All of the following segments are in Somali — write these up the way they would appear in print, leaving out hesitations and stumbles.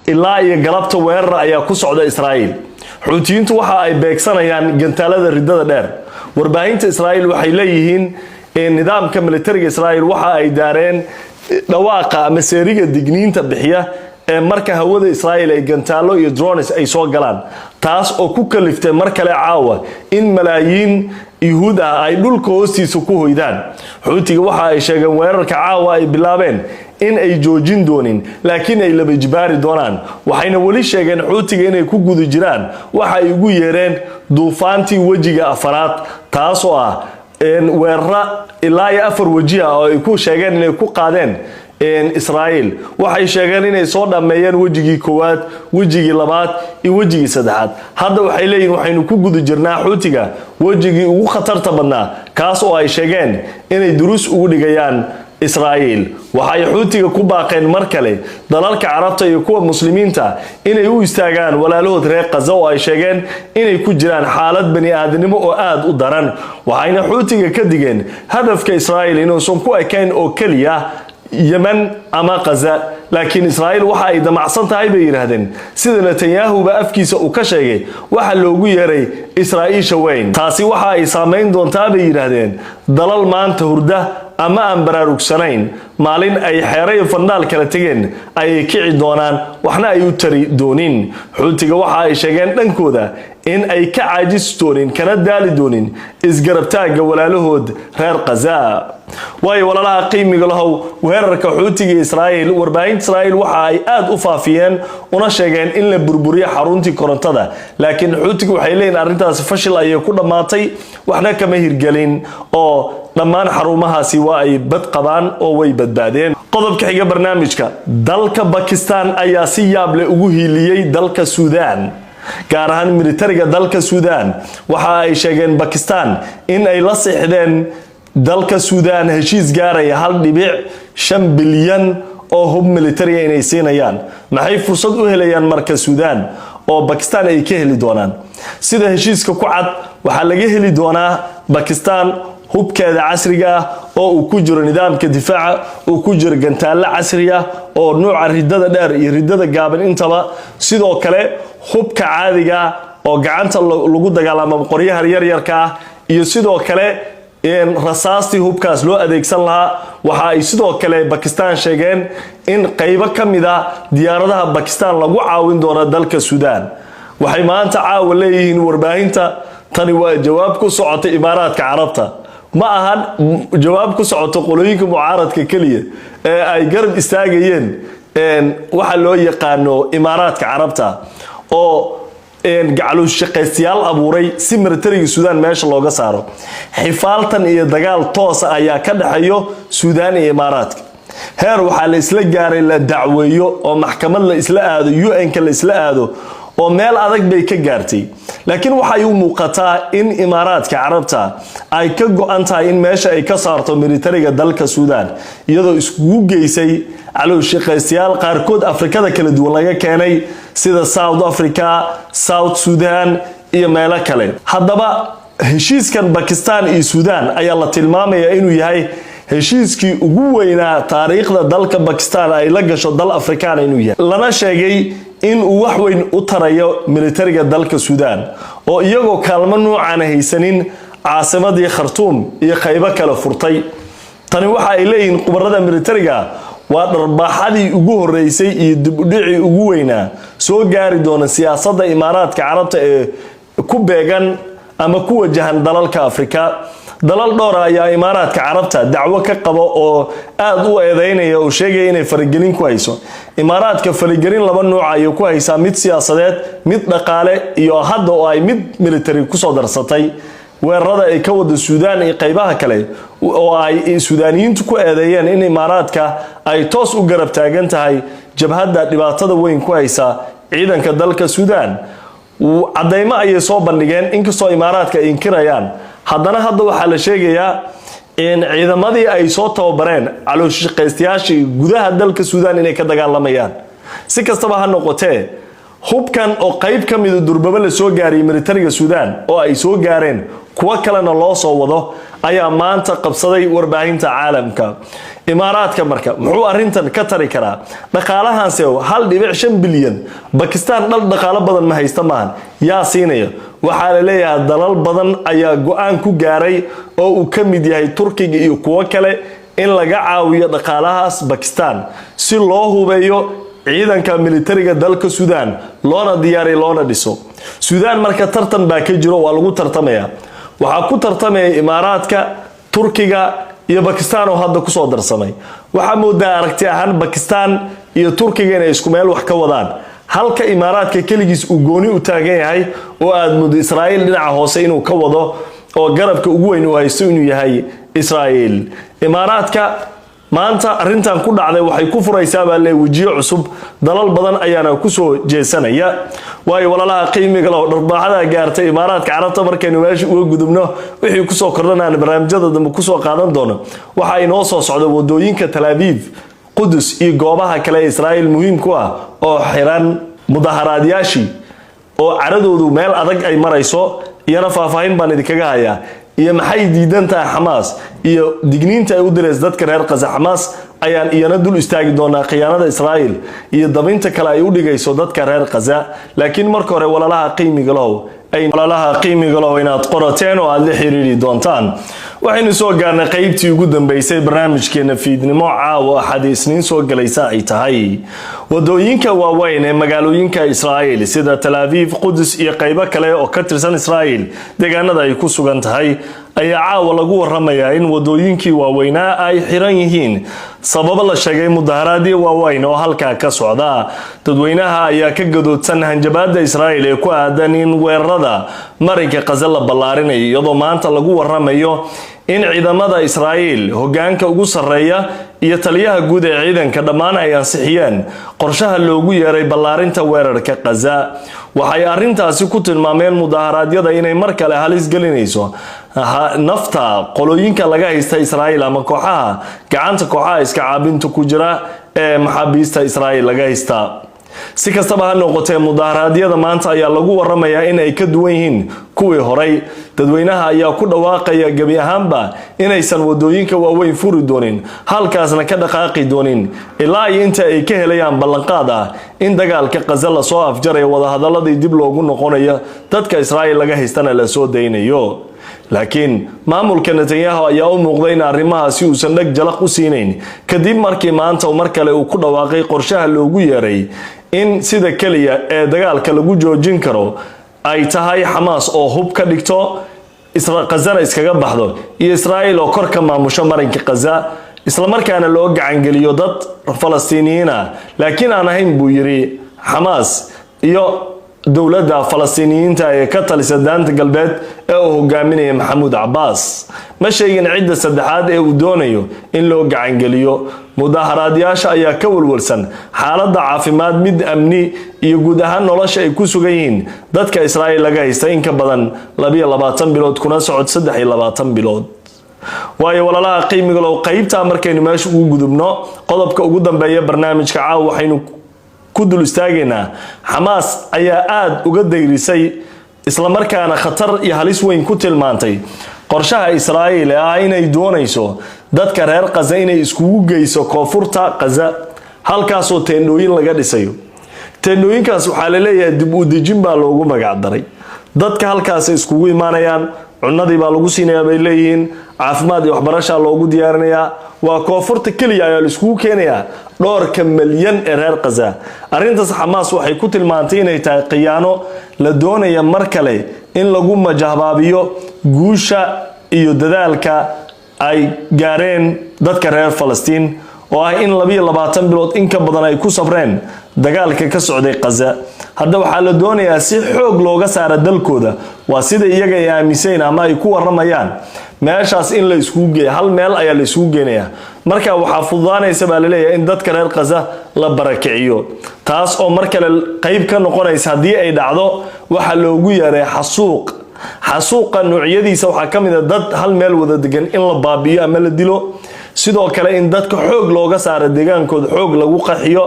Ilaa iyo galabta weerar ayaa ku socda Israa'iil. Xuutiyiintu waxa ay beegsanayaan gantaalada ridada dheer. Warbaahinta Israa'iil waxay leeyihiin nidaamka militariga Israa'iil waxa ay daareen dhawaaqa ama seeriga digniinta bixiya ee marka hawada Israa'iil ay gantaalo iyo drones ay soo galaan, taas oo ku kaliftay mar kale caawa in malaayiin Yuhuud ah ay dhulka hoostiisa ku hoydaan. Xuutiga waxa ay sheegeen weerarka caawa ay bilaabeen in ay joojin doonin, laakiin ay laba jibaari doonaan. Waxayna weli sheegeen Xuutiga inay ku guda jiraan waxa ay ugu yeereen duufaantii wejiga afaraad, taasoo ah weerara ilaa iyo afar weji ah oo ay ku sheegeen inay ku qaadeen Israa'iil. Waxay sheegeen inay soo dhammeeyeen wejigii koowaad, wejigii labaad iyo wejigii saddexaad. Hadda waxay leeyihin waxaynu ku guda jirnaa, Xuutiga, wejigii ugu khatarta badnaa, kaas oo ay sheegeen inay duruus ugu dhigayaan Israa'iil. Waxay Xuutiga ku baaqeen mar kale dalalka Carabta iyo kuwa Muslimiinta inay u istaagaan walaalahood reer Qaza, oo ay sheegeen inay ku jiraan xaalad bani aadamnimo oo aada u daran. Waxayna Xuutiga ka digeen hadafka Israa'iil inuusan ku ekayn oo keliya Yemen ama Qaza, laakiin Israa'iil waxa ay damacsan tahay, bay yidhaahdeen, sida Netanyahuba afkiisa uu ka sheegay, waxa loogu yeeray Israa'iisha weyn. Taasi waxa ay saamayn doontaa, bay yidhaahdeen, dalal maanta hurda ama aan baraarugsanayn. Maalin ay xeero iyo fandhaal kala tegeen ayay kici doonaan, waxna ay u tari doonin. Xuutiga waxa ay sheegeen dhankooda in ay ka caajis doonin kana daali doonin isgarabtaagga walaalahood reer Qaza. Waayo, walaalaha qiimiga lahow, weerarka Xuutiga Israa'iil, warbaahinta Israa'iil waxa ay aada u faafiyeen una sheegeen in la burburiyo xaruntii korontada, laakiin Xuutiga waxay leeyihin arrintaasi fashil ayay ku dhammaatay, waxna kama hirgelin oo dhammaan xarumahaasi waa ay bad qabaan oo way badbaadeen. Qodobka xiga barnaamijka: dalka Bakistan ayaa si yaab leh ugu hiiliyey dalka Suudaan, gaar ahaan militariga dalka Suudaan. Waxa ay sheegeen Bakistan in ay la siixdeen dalka Suudaan heshiis gaaraya 1.5 bilyan oo hub militariga inay siinayaan. Maxay fursad u helayaan marka Suudaan oo Bakistan ay ka heli doonaan? Sida heshiiska ku cad, waxaa laga heli doonaa Bakistan hubkeeda casriga ah, oo uu ku jiro nidaamka difaaca, uu ku jiro gantaallo casri ah oo nuuca ridada dheer iyo ridada gaaban intaba, sidoo kale hubka caadiga ah oo gacanta lagu dagaalamo, qoryaha yaryarka ah, iyo sidoo kale rasaastii hubkaas loo adeegsan lahaa. Waxa ay sidoo kale Bakistan sheegeen in qaybo ka mid a diyaaradaha Bakistan lagu caawin doono dalka Suudaan. Waxay maanta caawa leeyihiin warbaahinta, tani waa jawaab ku socota Imaaraadka Carabta, ma ahan jawaab ku socoto qolooyinka mucaaradka keliya ee ay garab istaagayeen waxa loo yaqaano Imaaraadka Carabta oo gacluus shaqaystayaal abuuray si militariga Suudaan meesha looga saaro. Xifaaltan iyo dagaal toosa ayaa ka dhexeeyo Suudaan iyo Imaaraadka. Heer waxaa la isla gaaray la dacweeyo oo maxkamad la isla aado, UN-ka la isla aado, oo meel adag bay ka gaartay. Laakiin waxay u muuqataa in Imaaraadka Carabta ay ka go-an tahay in meesha ay ka saarto militariga dalka Suudaan, iyadoo iskugu geysay calowshaqaystayaal qaarkood Afrikada kala duwan laga keenay, sida South Africa, South Sudan iyo meelo kale. Haddaba heshiiskan Bakistan iyo Suudaan ayaa la tilmaamayaa inuu yahay heshiiskii ugu weynaa taariikhda dalka Bakistan ay la gasho dal Afrikaan inuu yahay, lana sheegay in uu wax weyn u tarayo militariga dalka Suudaan, oo iyagoo kaalmo nuucaana haysanin caasimadii Khartuum iyo qaybo kale furtay. Tani waxa ay leeyihiin khubarada militariga waa dharbaaxadii ugu horeysay iyo dibudhicii ugu weynaa soo gaari doona siyaasadda Imaaraadka Carabta ee ku beegan ama ku wajahan dalalka Afrika. Dalal dhowra ayaa Imaaraadka Carabta dacwo ka qaba oo aada u eedeynaya oo sheegaya inay faragelin ku hayso. Imaaraadka faragelin laba nuuc ayay ku haysaa: mid siyaasadeed, mid dhaqaale, iyo hadda oo ay mid military kusoo darsatay weerarada ay ka wada Suudaan iyo qaybaha kale, oo ay Suudaaniyiintu ku eedeeyeen in Imaaraadka ay toos u garab taagan tahay jabhadda dhibaatada weyn ku haysa ciidanka dalka Suudaan. Cadeymo ayay soo bandhigeen, inkastoo Imaaraadka ay inkirayaan. Haddana hadda waxaa la sheegayaa in ciidamadii ay soo tababareen calooshaqaystayaashii gudaha dalka Suudaan inay ka dagaalamayaan. Si kastaba ha noqotee, hubkan oo qayb ka mida durbaba la soo gaariyay militariga Suudaan, oo ay soo gaareen kuwo kalena loo soo wado, ayaa maanta qabsaday warbaahinta caalamka. Imaaraadka marka muxuu arrintan ka tari karaa? Dhaqaalahaanse 1.5 bilyan, Bakistan dhal dhaqaalo badan ma haysta maahan. Yaa siinaya? Waxaa la leeyahay dalal badan ayaa go-aan ku gaaray, oo uu ka mid yahay Turkiga iyo kuwo kale, in laga caawiyo dhaqaalahaas Bakistan si loo hubeeyo ciidanka militariga dalka Suudaan, loona diyaariyo, loona dhiso. Suudaan marka tartan baa ka jiro, waa lagu tartamaya. Waxaa ku tartamaya Imaaraadka, Turkiga iyo Bakistan oo hadda kusoo darsamay. Waxaa moodaa aragti ahaan Bakistan iyo Turkiga inay isku meel wax ka wadaan, halka Imaaraadka keligiis uu gooni u taagan yahay, oo aad muddo Israa'iil dhinaca hoose inuu ka wado, oo garabka ugu weyn uu haysto inuu yahay Israa'iil. Imaaraadka maanta arrintan ku dhacday waxay ku furaysaa, baa le, wejiyo cusub. Dalal badan ayaana kusoo jeesanaya. Waayo, walaalaha qiimiga leh, dharbaaxada gaartay Imaaraadka Carabta markaynu meesha uga gudubno, wixii kusoo kordhanaan barnaamijyada dambe kusoo qaadan doono. Waxaa inoo soo socda wadooyinka Tal Aviv, Qudus iyo goobaha kale ee Israa'iil muhiim ku ah oo xiran, mudaharaadyaashii oo caradoodu meel adag ay marayso, iyana faahfaahin baan idinkaga hayaa. Iyo maxay diidan tahay Xamaas iyo digniinta ay u diraysa dadka reer Qaza Xamaas ayaan iyana dul istaagi doonaa, khiyaanada Israa'iil iyo dabinta kale ay u dhigayso dadka reer Qaza. Laakiin marka hore, walaalaha qiimiga lahow, inaad qorateen oo aada la xiriiri doontaan. Waxaynu soo gaarnay qeybtii ugu dambeysay barnaamijkeena fiidnimo, caawa Axad Isniin soo galaysa ay tahay. Wadooyinka waaweyn ee magaalooyinka Israa'iil sida Tal Aviv, Qudus iyo qeybo kale oo ka tirsan Israa'iil deegaanada ay ku sugan tahay ayaa caawa lagu waramayaa in wadooyinkii waaweynaa ay xiran yihiin, sababo la sheegay mudaharaadyo waaweyn oo halkaa ka socda. Dadweynaha ayaa ka gadoodsan hanjabaada Israa'iil ee ku aadan in weerarada marinka Qaza la ballaarinayo, iyadoo maanta lagu waramayo in ciidamada Israa'iil hogaanka ugu sarreeya iyo taliyaha guud ee ciidanka dhammaan ay ansixiyeen qorshaha loogu yeeray ballaarinta weerarka Qaza. Waxay arrintaasi ku tilmaameen mudaharaadyada inay mar kale halis gelinayso nafta qolooyinka laga haysta Israa'iil ama kooxaha gacanta kooxaha iska caabinta ku jira ee maxaabiista Israa'iil laga haysta. Si kastaba ha noqotee, mudaharaadyada maanta ayaa lagu waramayaa in ay ka duwan yihiin kuwii horay. Dadweynaha ayaa ku dhawaaqaya gebi ahaanba inaysan wadooyinka waaweyn furi doonin, halkaasna ka dhaqaaqi doonin ilaa iyo inta ay ka helayaan ballanqaad ah in dagaalka Qaza lasoo afjarayo, wadahadaladii dib loogu noqonayo, dadka Israa'iil laga haystana lasoo daynayo. Laakiin maamulka Netanyahu ayaa u muuqday in arrimahaasi uusan dheg jalaq u siinayn, kadib markii maanta mar kale uu ku dhawaaqay qorshaha loogu yeeray in sida keliya ee dagaalka lagu joojin karo ay tahay Xamaas oo hub ka dhigto, Qazana iskaga baxdo, iyo Israa'iil oo kor ka maamusho marinka Qaza, islamarkaana loo gacangeliyo dad Falastiiniyiin ah, laakiin aan ahayn, buu yidhi, Xamaas iyo dowladda Falastiiniyiinta ee ka talisa Daanta Galbeed ee uu hogaaminaya Maxamuud Cabaas. Ma sheegin cidda saddexaad ee uu doonayo in loo gacangeliyo. Mudaharaadyaasha ayaa ka walwalsan xaaladda caafimaad, mid amni iyo guud ahaan nolosha ay ku sugan yihiin dadka Israa'iil laga haysta in ka badan 22 bilood, kuna socod 23 bilood. Waayo, walaalaha qiimiga low, qaybtaa markaynu meesha ugu gudubno, qodobka ugu dambeeya barnaamijka caawa waxaynu ku dul istaagaynaa: Xamaas ayaa aada uga dayrisay, islamarkaana khatar iyo halis weyn ku tilmaantay qorshaha Israa'iil ee ah inay doonayso dadka reer Qaza inay iskugu geyso koonfurta Qaza, halkaasoo teendhooyin laga dhisayo. Teendhooyinkaas waxaa la leeyahay dib u dejin baa loogu magacdaray. Dadka halkaasay iskugu imaanayaan, cunadii baa lagu siinayaa, bay leeyihiin, caafimaad iyo waxbarashaa loogu diyaarinayaa. Waa koonfurta keliya ayaa la iskugu keenayaa dhowrka malyan ee reer Qaza. Arrintaas Xamaas waxay ku tilmaantay inay tahay khiyaano la doonaya mar kale in lagu majahbaabiyo guusha iyo dadaalka ay gaareen dadka reer Falastiin, oo ah in 22 bilood in ka badan ay ku sabreen dagaalka ka socday Qaza. Hadda waxaa la doonayaa si xoog looga saara dalkooda, waa sida iyaga ay aaminsayn ama ay ku waramayaan, meeshaas in la iskugu geeya. Hal meel ayaa la isugu geenayaa. Marka waxaa fududaanaysa, baa laleeyahay, in dadka reer Qaza la barakiciyo, taas oo mar kale qayb ka noqonaysa, haddii ay dhacdo, waxaa loogu yeeray xasuuq. Xasuuqa noocyadiisa waxaa ka mid a dad hal meel wada degan in la baabi'iyo ama la dilo, sidoo kale in dadka xoog looga saaro deegaankooda, xoog lagu qaxiyo.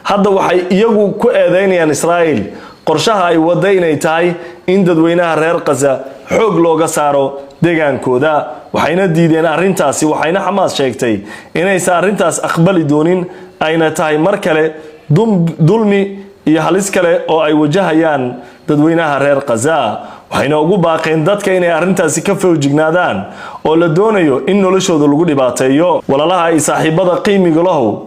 Hadda waxay iyagu ku eedeynayaan Israa'iil qorshaha ay wadda inay tahay in dadweynaha reer Qaza xoog looga saaro deegaankooda. Waxayna diideen arrintaasi, waxayna Xamaas sheegtay inaysan arrintaas aqbali doonin, ayna tahay mar kale dulmi iyo halis kale oo ay wajahayaan dadweynaha reer Khaza. Waxayna ugu baaqeen dadka inay arrintaasi ka foojignaadaan oo la doonayo in noloshooda lagu dhibaateeyo. Walaalaha iyo saaxiibada qiimiga lahow,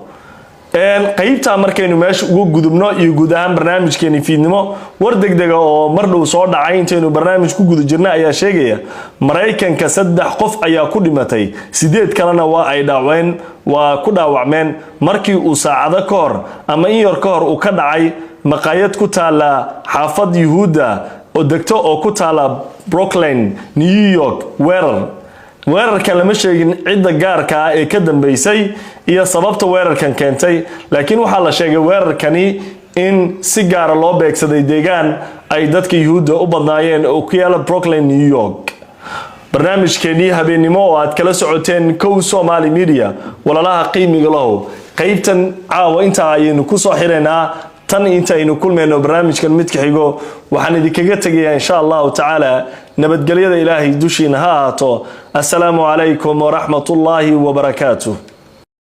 qaybtaa markaynu meesha uga gudubno iyo guud ahaan barnaamijkeeni fiidnimo, war degdega oo mar dhow soo dhacay intaynu barnaamij ku guda jirna ayaa sheegaya Maraykanka saddex qof ayaa ku dhimatay, sideed kalena waa ay dhaaween, waa ku dhaawacmeen markii uu saacado ka hor ama in yar ka hor uu ka dhacay maqaayad ku taala xaafad Yuhuudda oo degto oo ku taala Brooklyn, New York. Weerarkan lama sheegin cidda gaarka ah ee ka dambeysay iyo sababta weerarkan keentay, laakiin waxaa la sheegay weerarkani in si gaara loo beegsaday deegaan ay dadka Yuhuudda u badnaayeen oo ku yaala Brooklyn, New York. Barnaamijkeenii habeennimo oo aad kala socoteen Kow Somaali Media, walaalaha qiimiga lahow, qaybtan caawa intaa ayaynu kusoo xiraynaa. Tan intaynu kulmayno barnaamijkan midka xigo, waxaan idinkaga tegayaa, insha Allahu tacaala, nabadgelyada Ilaahay dushiina ha ahaato. Assalaamu calaykum waraxmatullaahi wabarakaatuh.